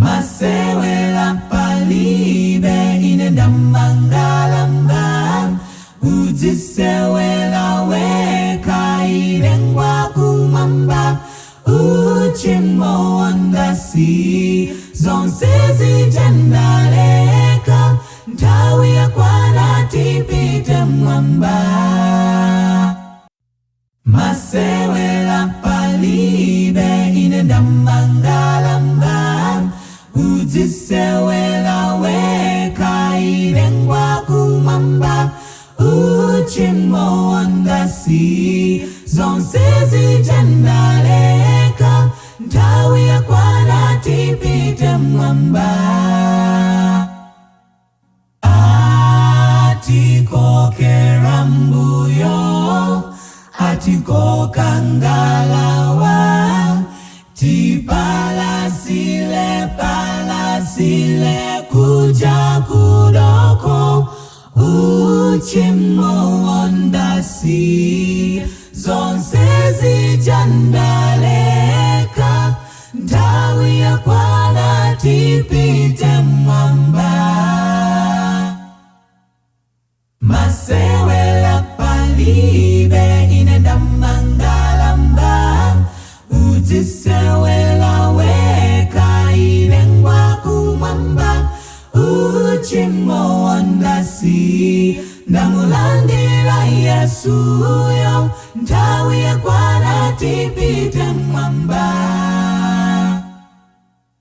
Masewela palibe, ine ndamangalamba. Udzisewela weka, ine ngwakumwamba. Uchimo wandasi, zonse zijendaleka. Nthawi yakwana tipite mwamba. Masewela palibe, ine ndamangalamba. Udzisewela weka, ine ngwakumwamba. Uchimo wandasi, zonse zijendaleka. Nthawi yakwana tipite mwamba. Atikokera mbuyo, atikoka ngalawa. Tipalasile palasile kuja kudoko. Uchimo wandasi, zonse zijandaleka. Nthawi yakwana tipite mwamba. Masewela palibe, ine ndamangalamba. Udzisewela weka, ine ngwakumwamba. Uchimo wandasi, ndamulandira Yesuyo. Nthawi yakwana tipite mwamba.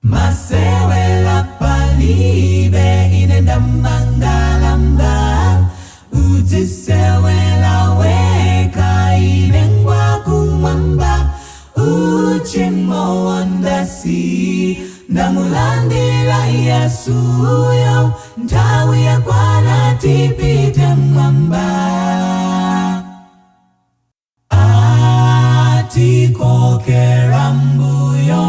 Masewela palibe, ine ndamangalamba. Udzisewela weka, ine ngwakumwamba. Uchimo wandasi, ndamulandira Yesuyo. Nthawi yakwana tipite mwamba. Atikokera mbuyo,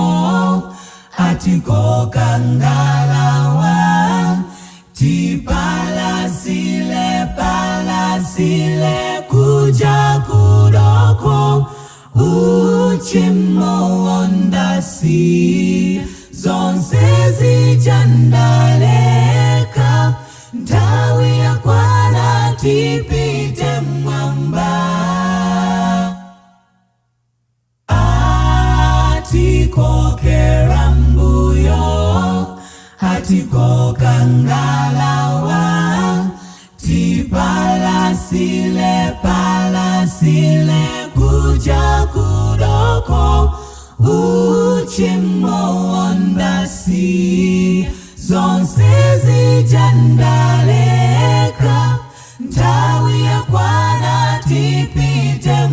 atikoka ngalawa. Tipalasile palasile kuja kudoko. Uchimo wandasi, zonse zijandaleka. Nthawi yakwana tipite mwamba. Atikokera mbuyo, atikoka ngalawa. Tipalasile palasile kuja kudoko. Uchimo wandasi, zonse zijandaleka. Nthawi yakwana tipite.